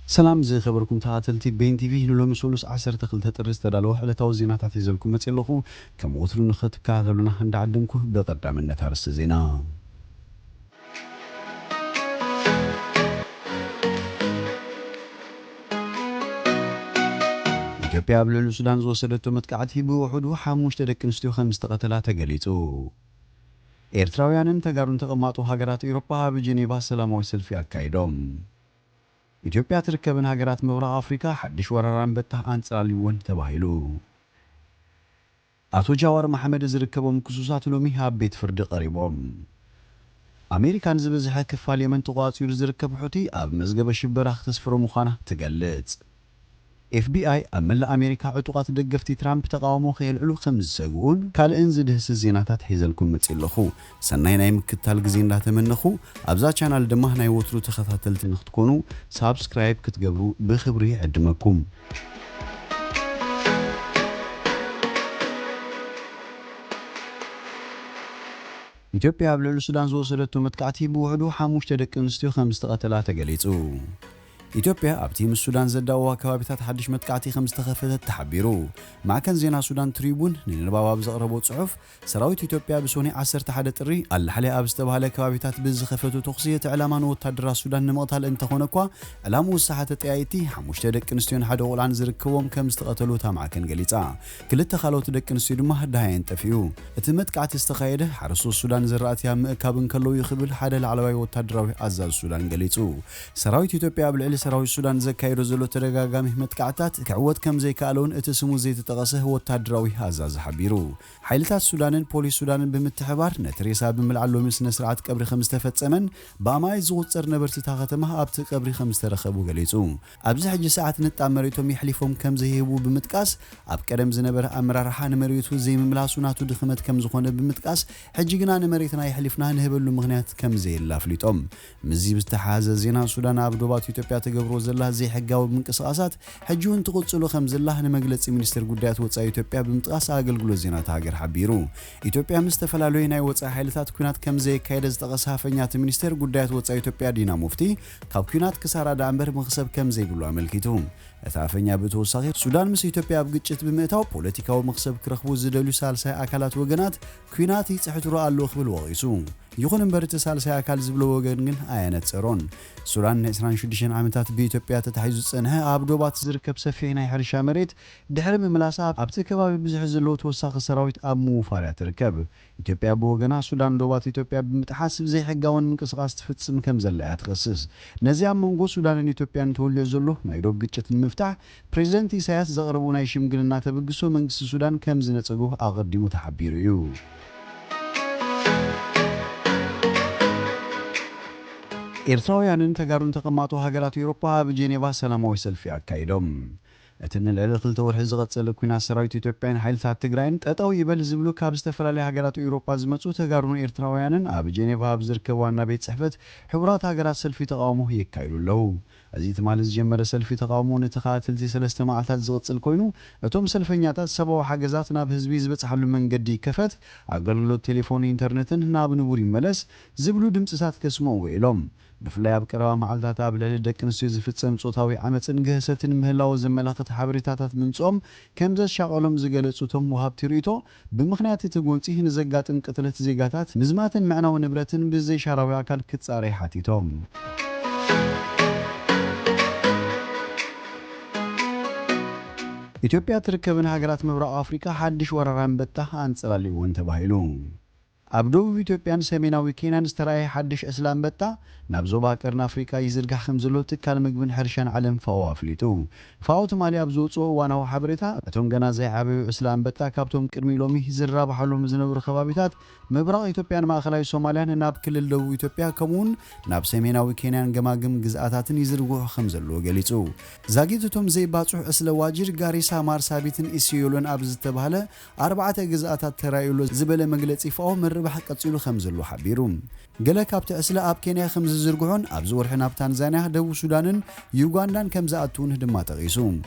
ሰላም ዝኸበርኩም ተኸታተልቲ ቤን ቲቪ፣ ንሎሚ ሰሉስ ዓሰርተ ክልተ ጥሪ ዝተዳለወ ዕለታዊ ዜናታት ሒዘልኩም መፅእ ኣለኹ። ከም ወትሩ ንኽትከታተሉና እንዳዓደምኩ፣ ብቐዳምነት ኣርእስቲ ዜና። ኢትዮጵያ ኣብ ልዕሊ ሱዳን ዝወሰደቶ መጥቃዕቲ ብውሑዱ ሓሙሽተ ደቂ ኣንስትዮ ከም ዝተቐተላ ተገሊጹ። ኤርትራውያንን ተጋሩን ተቐማጦ ሃገራት ኤውሮፓ ኣብ ጀኔቫ ሰላማዊ ሰልፊ ኣካይዶም። ኢትዮጵያ ትርከበን ሃገራት ምብራቕ ኣፍሪካ ሓድሽ ወራር ኣንበጣ ኣንጻላልይወን ተባሂሉ። ኣቶ ጃዋር መሓመድ ዝርከቦም ክሱሳት ሎሚ ኣብ ቤት ፍርዲ ቀሪቦም። ኣሜሪካን ዝበዝሐ ክፋል የመን ተቋጺሩ ዝርከብ ሑቲ ኣብ መዝገበ ሽበራ ክተስፍሮ ምዃና ትገልጽ። ኤፍቢኣይ ኣብ መላእ ኣሜሪካ ዕጡቓት ደገፍቲ ትራምፕ ተቓውሞ ከየልዕሉ ከም ዝሰግኡን ካልእን ዝድህስስ ዜናታት ሒዘልኩም መጺእ ኣለኹ። ሰናይ ናይ ምክትታል ግዜ እንዳተመነኹ፣ ኣብዛ ቻናል ድማ ናይ ወትሩ ተኸታተልቲ ንክትኮኑ ሳብስክራይብ ክትገብሩ ብኽብሪ ይዕድመኩም። ኢትዮጵያ ኣብ ልዕሊ ሱዳን ዝወሰደቶ መጥቃዕቲ ብውሕዱ ሓሙሽተ ደቂ ኣንስትዮ ከም ዝተቐተላ ተገሊጹ። ኢትዮጵያ ኣብቲ ምስ ሱዳን ዘዳወዋ ከባቢታት ሓድሽ መጥቃዕቲ ከም ዝተኸፈተት ተሓቢሩ። ማዕከን ዜና ሱዳን ትሪቡን ንንባብ ኣብ ዘቕረቦ ጽሑፍ፣ ሰራዊት ኢትዮጵያ ብሶኒ ዓሰርተ ሓደ ጥሪ ኣላሕላይ ኣብ ዝተባህለ ከባቢታት ብዝኸፈቱ ተኹሲ እቲ ዕላማ ንወታደራት ሱዳን ንምቕታል እንተኾነ እኳ፣ ዕላምኡ ዝሰሓተ ጠያይቲ ሓሙሽተ ደቂ ኣንስትዮን ሓደ ቆልዓን ዝርከቦም ከም ዝተቐተሉ እታ ማዕከን ገሊጻ። ክልተ ካልኦት ደቂ ኣንስትዮ ድማ ደሃየን ጠፊኡ። እቲ መጥቃዕቲ ዝተኻየደ ሓረስቶት ሱዳን ዝራእቲ ኣብ ምእካብ እንከለዉ እዩ ክብል ሓደ ላዕለዋይ ወታደራዊ ኣዛዚ ሱዳን ገሊጹ። ሰራዊት ኢትዮጵያ ኣብ ልዕሊ ሰራዊት ሱዳን ዘካየዶ ዘሎ ተደጋጋሚ መጥቃዕትታት ክዕወት ከም ዘይከኣለውን እቲ ስሙ ዘይተጠቐሰ ወታደራዊ ኣዛዚ ሓቢሩ። ሓይልታት ሱዳንን ፖሊስ ሱዳንን ብምትሕባር ነቲ ሬሳ ብምልዓል ሎሚ ስነ ስርዓት ቀብሪ ከም ዝተፈጸመን ብኣማኢት ዝቑጸር ነበርቲ እታ ከተማ ኣብቲ ቀብሪ ከም ዝተረኸቡ ገሊጹ። ኣብዚ ሕጂ ሰዓት ንጣብ መሬቶም የሕሊፎም ከም ዘይህቡ ብምጥቃስ፣ ኣብ ቀደም ዝነበረ ኣመራርሓ ንመሬቱ ዘይምምላሱ ናቱ ድኽመት ከም ዝኾነ ብምጥቃስ፣ ሕጂ ግና ንመሬትና የሕሊፍና ንህበሉ ምኽንያት ከም ዘየለ ኣፍሊጦም። ምስዚ ብዝተሓሓዘ ዜና፣ ሱዳን ኣብ ዶባት ኢትዮጵያ ትገብሮ ዘላ ዘይሕጋዊ ምንቅስቓሳት ሕጂ እውን ትቕጽሎ ከም ዘላ ንመግለጺ ሚኒስትር ጉዳያት ወጻኢ ኢትዮጵያ ብምጥቃስ ኣገልግሎት ዜና እታ ሃገር ሓቢሩ። ኢትዮጵያ ምስ ዝተፈላለዩ ናይ ወጻኢ ሓይልታት ኲናት ከም ዘየካየደ ዝጠቐሰ ኣፈኛ እቲ ሚኒስቴር ጉዳያት ወጻኢ ኢትዮጵያ ዲና ሙፍቲ፣ ካብ ኲናት ክሳራ ደኣ እምበር መኽሰብ ከም ዘይብሉ ኣመልኪቱ። እቲ ኣፈኛ ብተወሳኺ፣ ሱዳን ምስ ኢትዮጵያ ኣብ ግጭት ብምእታው ፖለቲካዊ መኽሰብ ክረኽቡ ዝደልዩ ሳልሳይ ኣካላት ወገናት ኲናት ይጽሕትሩ ኣለዉ ክብል ወቒሱ። ይኹን እምበር እቲ ሳልሳይ ኣካል ዝብሎ ወገን ግን ኣየነጸሮን። ሱዳን ንዕስራን ሽዱሽተን ዓመታት ብኢትዮጵያ ተታሒዙ ዝጸንሐ ኣብ ዶባት ዝርከብ ሰፊሕ ናይ ሕርሻ መሬት ድሕሪ ምምላሳ ኣብቲ ከባቢ ብዙሕ ዘለዎ ተወሳኺ ሰራዊት ኣብ ምውፋር እያ ትርከብ። ኢትዮጵያ ብወገና ሱዳን ዶባት ኢትዮጵያ ብምጥሓስ ዘይሕጋውን ምንቅስቓስ ትፍጽም ከም ዘላ እያ ትኸስስ። ነዚ ኣብ መንጎ ሱዳንን ኢትዮጵያን ተወሊዑ ዘሎ ናይ ዶብ ግጭት ንምፍታሕ ፕሬዚደንት ኢሳያስ ዘቕረቡ ናይ ሽምግልና ተበግሶ መንግስቲ ሱዳን ከም ዝነጸጎ ኣቐዲሙ ተሓቢሩ እዩ። ኤርትራውያንን ተጋሩን ተቐማጦ ሃገራት ኤውሮፓ ኣብ ጄኔቫ ሰላማዊ ሰልፊ ኣካይዶም። እቲ ንልዕሊ ክልተ ወርሒ ዝቐጸለ ኲናት ሰራዊት ኢትዮጵያን ሓይልታት ትግራይን ጠጠው ይበል ዝብሉ ካብ ዝተፈላለዩ ሃገራት ኤውሮፓ ዝመጹ ተጋሩን ኤርትራውያንን ኣብ ጄኔቫ ኣብ ዝርከብ ዋና ቤት ጽሕፈት ሕቡራት ሃገራት ሰልፊ ተቓውሞ የካይዱ ኣለዉ። እዚ ትማሊ ዝጀመረ ሰልፊ ተቓውሞ ንተኸታተልቲ ሰለስተ መዓልታት ዝቕጽል ኮይኑ፣ እቶም ሰልፈኛታት ሰብኣዊ ሓገዛት ናብ ህዝቢ ዝበጽሓሉ መንገዲ ይከፈት፣ ኣገልግሎት ቴሌፎን ኢንተርነትን ናብ ንቡር ይመለስ ዝብሉ ድምጽታት ከስምዑ ውዒሎም። ብፍላይ ኣብ ቀረባ መዓልታት ኣብ ልዕሊ ደቂ ኣንስትዮ ዝፍጸም ጾታዊ ዓመጽን ግህሰትን ምህላዉ ዘመላኽት ሓበሬታታት ምምጽኦም ከም ዘሻቐሎም ዝገለጹ እቶም ወሃብቲ ርእይቶ፣ ብምኽንያት እቲ ጎንጺ ንዘጋጥም ቅትለት ዜጋታት፣ ምዝማትን ምዕናው ንብረትን ብዘይሻራዊ ኣካል ክጻረይ ሓቲቶም። ኢትዮጵያ ትርከበን ሃገራት ምብራቕ ኣፍሪቃ ሓድሽ ወራር ኣንበጣ ኣንጸላልይወን ተባሂሉ። ኣብ ደቡብ ኢትዮጵያን ሰሜናዊ ኬንያን ዝተራእየ ሓድሽ ዕስለ ኣንበጣ ናብ ዞባ ቀርኒ ኣፍሪቃ ይዝርጋሕ ከም ዘሎ ትካል ምግብን ሕርሻን ዓለም ፋኦ ኣፍሊጡ። ፋኦ ትማሊ ኣብ ዝወፅኦ እዋናዊ ሓበሬታ፣ እቶም ገና ዘይዓበዩ ዕስለ ኣንበጣ ካብቶም ቅድሚ ሎሚ ዝራባሓሎም ዝነበሩ ከባቢታት ምብራቕ ኢትዮጵያን ማእኸላይ ሶማልያን ናብ ክልል ደቡብ ኢትዮጵያ ከምኡውን ናብ ሰሜናዊ ኬንያን ገማግም ግዝኣታትን ይዝርግሑ ከም ዘለዎ ገሊፁ። ዛጊት እቶም ዘይባፅሑ ዕስለ ዋጅር፣ ጋሪሳ፣ ማርሳቢትን ኢሲዮሎን ኣብ ዝተባህለ ኣርባዕተ ግዝኣታት ተራእዩ ኣሎ ዝበለ መግለፂ ፋኦ፣ ምርባሕ ቀፂሉ ከም ዘሎ ሓቢሩ። ገለ ካብቲ ዕስለ ኣብ ኬንያ ከም ዝዝርግሑን ኣብዚ ወርሒ ናብ ታንዛንያ፣ ደቡብ ሱዳንን ዩጋንዳን ከም ዝኣትውን ድማ ጠቒሱ።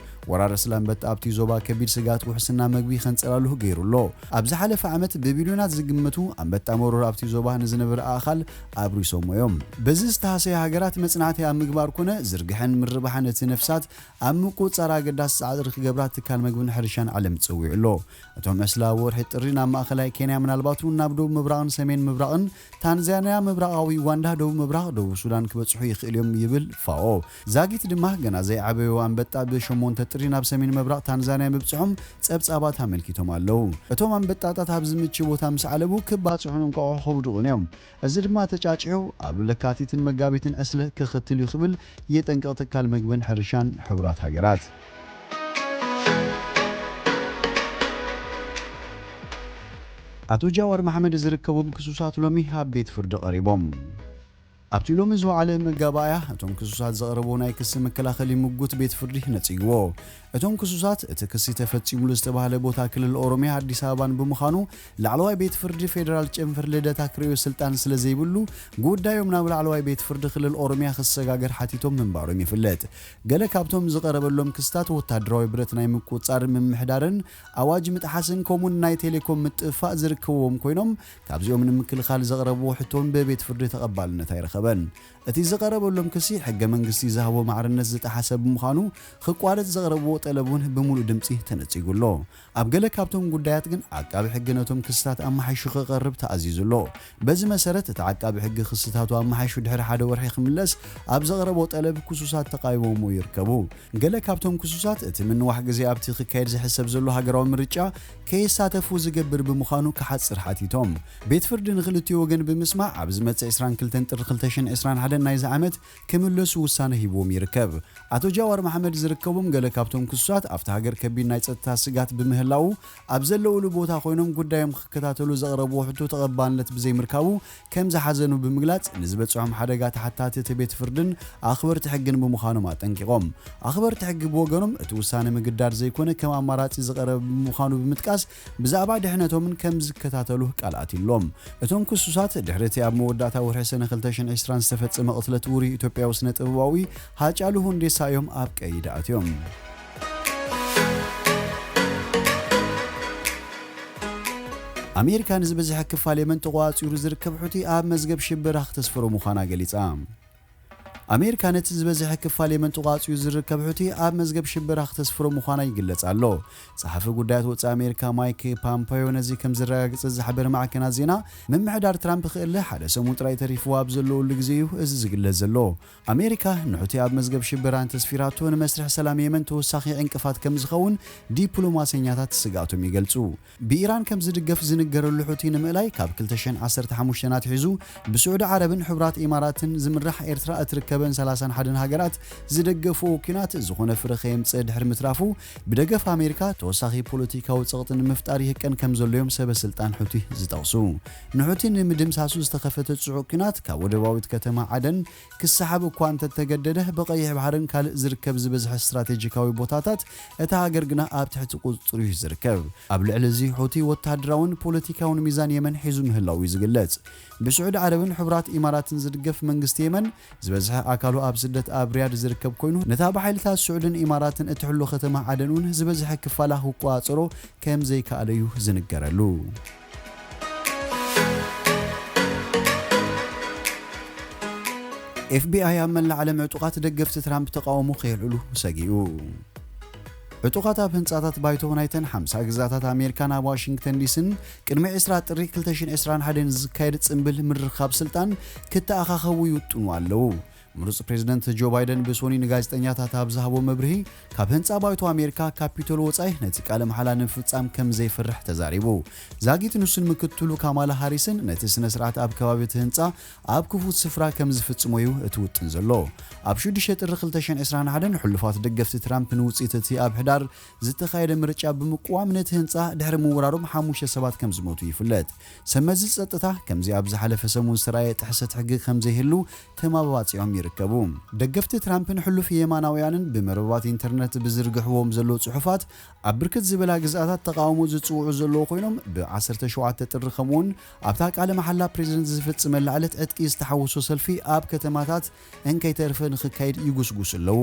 ወራር ዕስለ ኣንበጣ ኣብቲ ዞባ ከቢድ ስግኣት ውሕስና መግቢ ከንጸላልሁ ገይሩ ኣሎ። ኣብ ዝሓለፈ ዓመት ብቢልዮናት ዝግመቱ ኣንበጣ መሮር ኣብቲ ዞባ ንዝነበረ ኣእኻል ኣብሪሶሞ እዮም። በዚ ዝተሃሰየ ሃገራት መጽናዕቲ ኣብ ምግባር ኮነ ዝርግሐን ምርባሕን እቲ ነፍሳት ኣብ ምቁጽጻር ኣገዳሲ ጻዕሪ ክገብራ ትካል መግብን ሕርሻን ዓለም ጸዊዑ ኣሎ። እቶም ዕስለ ኣብ ወርሒ ጥሪ ናብ ማእከላይ ኬንያ፣ ምናልባት እውን ናብ ደቡብ ምብራቕን ሰሜን ምብራቕን፣ ታንዛንያ፣ ምብራቓዊ ዩጋንዳ፣ ደቡብ ምብራቕ ደቡብ ሱዳን ክበጽሑ ይኽእል እዮም ይብል ፋኦ። ዛጊት ድማ ገና ዘይዓበዩ ኣንበጣ ብሸሞንተ ጥሪ ናብ ሰሜን ምብራቕ ታንዛንያ ምብጽሖም ጸብጻባት ኣመልኪቶም ኣለዉ። እቶም ኣንበጣታት ኣብ ዝምች ቦታ ምስ ዓለቡ ክባጽሑን እንቋቑሖ ከውድቑን እዮም። እዚ ድማ ተጫጭሑ ኣብ ለካቲትን መጋቢትን ዕስለ ከኸትል እዩ ክብል የጠንቅቕ ትካል መግብን ሕርሻን ሕቡራት ሃገራት። ኣቶ ጃዋር መሓመድ ዝርከቦም ክሱሳት ሎሚ ኣብ ቤት ፍርዲ ቀሪቦም። ኣብቲ ሎሚ ዝወዓለ መጋባእያ፣ እቶም ክሱሳት ዘቕረቦ ናይ ክሲ መከላኸሊ ምጉት ቤት ፍርዲ ነጺግዎ። እቶም ክሱሳት፣ እቲ ክሲ ተፈጺሙሉ ዝተባህለ ቦታ ክልል ኦሮሚያ ኣዲስ ኣበባን ብምዃኑ፣ ላዕለዋይ ቤት ፍርዲ ፌደራል ጨንፈር ልደታ ክርእዮ ስልጣን ስለ ዘይብሉ፣ ጉዳዮም ናብ ላዕለዋይ ቤት ፍርዲ ክልል ኦሮሚያ ክሰጋገር ሓቲቶም ምንባሮም ይፍለጥ። ገለ ካብቶም ዝቐረበሎም ክስታት ወታደራዊ ብረት ናይ ምቁጽጻር ምምሕዳርን ኣዋጅ ምጥሓስን ከምኡውን ናይ ቴሌኮም ምጥፍፋእ ዝርከብዎም ኮይኖም፣ ካብዚኦም ንምክልኻል ዘቕረብዎ ሕቶን ብቤት ፍርዲ ተቐባልነት ኣይረኸበን። እቲ ዝቐረበሎም ክሲ ሕገ መንግስቲ ዝሃቦ ማዕርነት ዝጠሓሰ ብምዃኑ ክቋረጽ ዘቕረብዎ ጠለብ እውን ብምሉእ ድምጺ ተነጺጉ ኣሎ። ኣብ ገለ ካብቶም ጉዳያት ግን ዓቃቢ ሕጊ ነቶም ክስታት ኣመሓይሹ ክቐርብ ተኣዚዙ ኣሎ። በዚ መሰረት እቲ ዓቃቢ ሕጊ ክስታቱ ኣመሓይሹ ድሕሪ ሓደ ወርሒ ክምለስ ኣብ ዘቕረቦ ጠለብ ክሱሳት ተቓዊሞሞ ይርከቡ። ገለ ካብቶም ክሱሳት እቲ ምንዋሕ ግዜ ኣብቲ ክካየድ ዝሕሰብ ዘሎ ሃገራዊ ምርጫ ከይሳተፉ ዝገብር ብምዃኑ ክሓጽር ሓቲቶም። ቤት ፍርዲ ንክልቲኡ ወገን ብምስማዕ ኣብ ዝመጽእ ዕስራን ክልተን ጥሪ ክልተ ሽሕን ዕስራን ሓደን ናይዚ ዓመት ክምለሱ ውሳነ ሂብዎም ይርከብ። ኣቶ ጃዋር መሓመድ ዝርከቦም ገለ ካብቶም ክሱሳት ኣብቲ ሃገር ከቢድ ናይ ጸጥታ ስጋት ብምህላዉ ኣብ ዘለውሉ ቦታ ኮይኖም ጉዳዮም ክከታተሉ ዘቕረብዎ ሕቶ ተቐባልነት ብዘይምርካቡ ከም ዝሓዘኑ ብምግላጽ፣ ንዝበጽሖም ሓደጋ ተሓታቲ እቲ ቤት ፍርድን ኣኽበርቲ ሕግን ብምዃኖም ኣጠንቂቖም። ኣኽበርቲ ሕጊ ብወገኖም፣ እቲ ውሳነ ምግዳድ ዘይኮነ ከም ኣማራጺ ዝቐረበ ብምዃኑ ብምጥቃስ፣ ብዛዕባ ድሕነቶምን ከም ዝከታተሉ ቃል ኣትዩሎም። እቶም ክሱሳት፣ ድሕሪ እቲ ኣብ መወዳእታ ወርሒ ሰነ ክልተ ሽሕን ዕስራን ዝተፈጸመ ቅትለት ውሩይ ኢትዮጵያዊ ስነ ጥበባዊ ሃጫሉ ሁንዴሳ እዮም ኣብ ቀይዲ ኣትዮም። ኣሜሪካ ንዝበዝሐ ክፋል የመን ተቖጻጺሩ ዝርከብ ሑቲ ኣብ መዝገብ ሽበራ ክተስፍሮ ምዃና ገሊጻ። ኣሜሪካ ነቲ ዝበዝሐ ክፋል የመን ተቖጻጺሩ ዝርከብ ሑቲ ኣብ መዝገብ ሽበራ ክተስፍሮ ምዃና ይግለጽ ኣሎ። ጸሓፊ ጉዳያት ወጻኢ ኣሜሪካ ማይክ ፓምፖዮ ነዚ ከም ዘረጋገጸ ዝሓበረ ማዕከናት ዜና፣ ምምሕዳር ትራምፕ ክእለ ሓደ ሰሙን ጥራይ ተሪፍዎ ኣብ ዘለውሉ ግዜ እዩ እዚ ዝግለጽ ዘሎ። ኣሜሪካ ንሑቲ ኣብ መዝገብ ሽበራ እንተስፊራቶ ንመስርሕ ሰላም የመን ተወሳኺ ዕንቅፋት ከም ዝኸውን ዲፕሎማሰኛታት ስግኣቶም ይገልጹ። ብኢራን ከም ዝድገፍ ዝንገረሉ ሑቲ ንምእላይ ካብ ክልተ ሽሕን ዓሰርተ ሓሙሽተን ኣትሒዙ ብስዑዲ ዓረብን ሕቡራት ኢማራትን ዝምራሕ ኤርትራ እትርከበን ሰላሳን ሓደን ሃገራት ዝደገፍዎ ኲናት ዝኾነ ፍረ ከየምጽእ ድሕሪ ምትራፉ ብደገፍ ኣሜሪካ ተወሳኺ ፖለቲካዊ ጸቕጢ ንምፍጣር ይህቀን ከም ዘሎ እዮም ሰበ ስልጣን ሑቲ ዝጠቕሱ። ንሑቲ ንምድምሳሱ ዝተኸፈተ ጽዑቕ ኲናት ካብ ወደባዊት ከተማ ዓደን ክሰሓብ እኳ እንተተገደደ፣ ብቐይሕ ባሕርን ካልእ ዝርከብ ዝበዝሐ ስትራቴጂካዊ ቦታታት እታ ሃገር ግና ኣብ ትሕቲ ቁጽጽሩ እዩ ዝርከብ። ኣብ ልዕሊ እዚ፣ ሑቲ ወተሃደራውን ፖለቲካውን ሚዛን የመን ሒዙ ምህላው እዩ ዝግለጽ። ብስዑዲ ዓረብን ሕቡራት ኢማራትን ዝድገፍ መንግስቲ የመን፣ ዝበዝሐ ኣካሉ ኣብ ስደት ኣብ ሪያድ ዝርከብ ኮይኑ፣ ነታ ብሓይልታት ስዑድን ኢማራትን እትሕሎ ከተማ ዓደን እውን ዝበዝሐ ክፋላ ክቆጻጸሮ ከም ዘይከኣለ እዩ ዝንገረሉ። ኤፍ ቢ ኣይ ኣብ መላእ ዓለም ዕጡቓት ደገፍቲ ትራምፕ ተቓውሞ ከየልዕሉ ሰጊኡ። ዕጡቓት ኣብ ህንጻታት ባይቶ ናይተን ሓምሳ ግዝኣታት ኣሜሪካን ኣብ ዋሽንግተን ዲሲን ቅድሚ ዕስራ ጥሪ ክልተ ሽሕን ዕስራን ሓደን ዝካየድ ጽምብል ምርኻብ ስልጣን ክተኣኻኸቡ ይውጥኑ ኣለዉ። ምሩጽ ፕሬዝደንት ጆ ባይደን ብሶኒ ንጋዜጠኛታት ኣብ ዝሃቦ መብርሂ፣ ካብ ህንጻ ባይቶ ኣሜሪካ ካፒቶል ወጻኢ ነቲ ቃለ መሓላ ንምፍጻም ከም ዘይፈርሕ ተዛሪቡ። ዛጊት ንሱን ምክትሉ ካማላ ሃሪስን ነቲ ስነ ስርዓት ኣብ ከባቢ እቲ ህንጻ ኣብ ክፉት ስፍራ ከም ዝፍጽሞ እዩ እቲ ውጥን ዘሎ። ኣብ ሽዱሽተ ጥሪ ክልተ ሽሕን ዕስራን ሓደን ሕሉፋት ደገፍቲ ትራምፕ ንውጽኢት እቲ ኣብ ሕዳር ዝተኻየደ ምርጫ ብምቅዋም ነቲ ህንጻ ድሕሪ ምውራሮም ሓሙሽተ ሰባት ከም ዝሞቱ ይፍለጥ። ሰብ መዚ ጸጥታ ከምዚ ኣብ ዝሓለፈ ሰሙን ዝተራእየ ጥሕሰት ሕጊ ከም ዘይህሉ ተመባጺዖም ይር ይርከቡ። ደገፍቲ ትራምፕን ሕሉፍ የማናውያንን ብመርበባት ኢንተርነት ብዝርግሕዎም ዘለዉ ጽሑፋት ኣብ ብርክት ዝበላ ግዝኣታት ተቓውሞ ዝጽውዑ ዘለዉ ኮይኖም፣ ብ ዓሰርተ ሸውዓተ ጥሪ ከምኡውን ኣብታ ቃለ መሓላ ፕሬዚደንት ዝፍጽመላ ዕለት ዕጥቂ ዝተሓወሶ ሰልፊ ኣብ ከተማታት እንከይተርፈ ንኽካየድ ይጉስጉሱ ኣለዉ።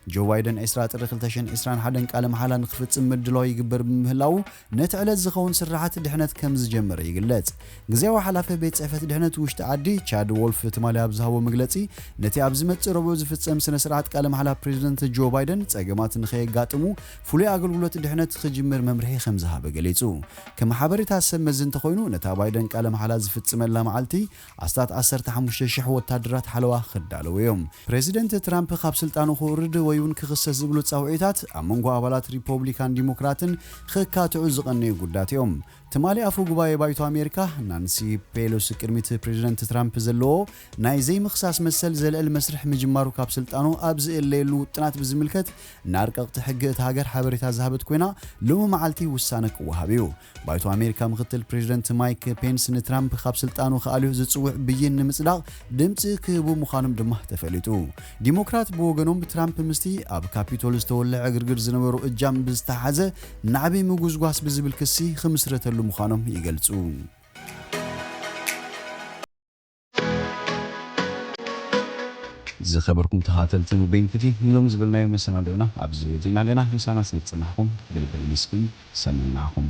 ጆ ባይደን ዕስራ ጥሪ ክልተ ሽሕን ዕስራን ሓደን ቃለ መሓላ ንክፍጽም ምድላው ይግበር ብምህላዉ፣ ነቲ ዕለት ዝኸውን ስርሓት ድሕነት ከም ዝጀመረ ይግለጽ። ግዜያዊ ሓላፊ ቤት ጽሕፈት ድሕነት ውሽጢ ዓዲ ቻድ ዎልፍ ትማሊ ኣብ ዝሃቦ መግለጺ፣ ነቲ ኣብ ዝመጽእ ረቡዕ ዝፍጸም ስነ ስርዓት ቃለ መሓላ ፕሬዚደንት ጆ ባይደን ጸገማት ንኸየጋጥሙ ፍሉይ ኣገልግሎት ድሕነት ክጅምር መምርሒ ከም ዝሃበ ገሊጹ። ከም ሓበሬታ ሰብ መዚ እንተኾይኑ፣ ነታ ባይደን ቃለ መሓላ ዝፍጽመላ መዓልቲ ኣስታት ዓሰርተ ሓሙሽተ ሽሕ ወታደራት ሓለዋ ክዳለዉ እዮም። ፕሬዚደንት ትራምፕ ካብ ስልጣኑ ክውርድ ወይ እውን ክኽሰስ ዝብሉ ጻውዒታት ኣብ መንጎ ኣባላት ሪፖብሊካን ዲሞክራትን ክካትዑ ዝቐነዩ ጉዳት እዮም። ትማሊ ኣፈ ጉባኤ ባይቶ ኣሜሪካ ናንሲ ፔሎሲ ቅድሚት ፕሬዚደንት ትራምፕ ዘለዎ ናይ ዘይምኽሳስ መሰል ዘልዕል መስርሕ ምጅማሩ ካብ ስልጣኑ ኣብ ዝእለየሉ ውጥናት ብዝምልከት ንኣርቀቕቲ ሕጊ እታ ሃገር ሓበሬታ ዝሃበት ኮይና፣ ሎሚ መዓልቲ ውሳነ ክወሃብ እዩ። ባይቶ ኣሜሪካ ምክትል ፕሬዚደንት ማይክ ፔንስ ንትራምፕ ካብ ስልጣኑ ክኣልዮ ዝጽውዕ ብይን ንምጽዳቕ ድምጺ ክህቡ ምዃኖም ድማ ተፈሊጡ። ዲሞክራት ብወገኖም ትራምፕ ምስቲ ኣብ ካፒቶል ዝተወልዐ ዕግርግር ዝነበሩ እጃም ብዝተሓዘ ናዕቢ ምጉዝጓስ ብዝብል ክሲ ክምስረተሉ ምዃኖም ይገልጹ። ዝኸበርኩም ተኻተልቲ ንቤን ቲቪ ንሎም ዝበልናዮ መሰናዶና ኣብዚ ወዲእና ኣለና። ምሳና ስለ ዝጸናሕኩም ብልቢ ንመስግን። ሰናይ ንዓኹም።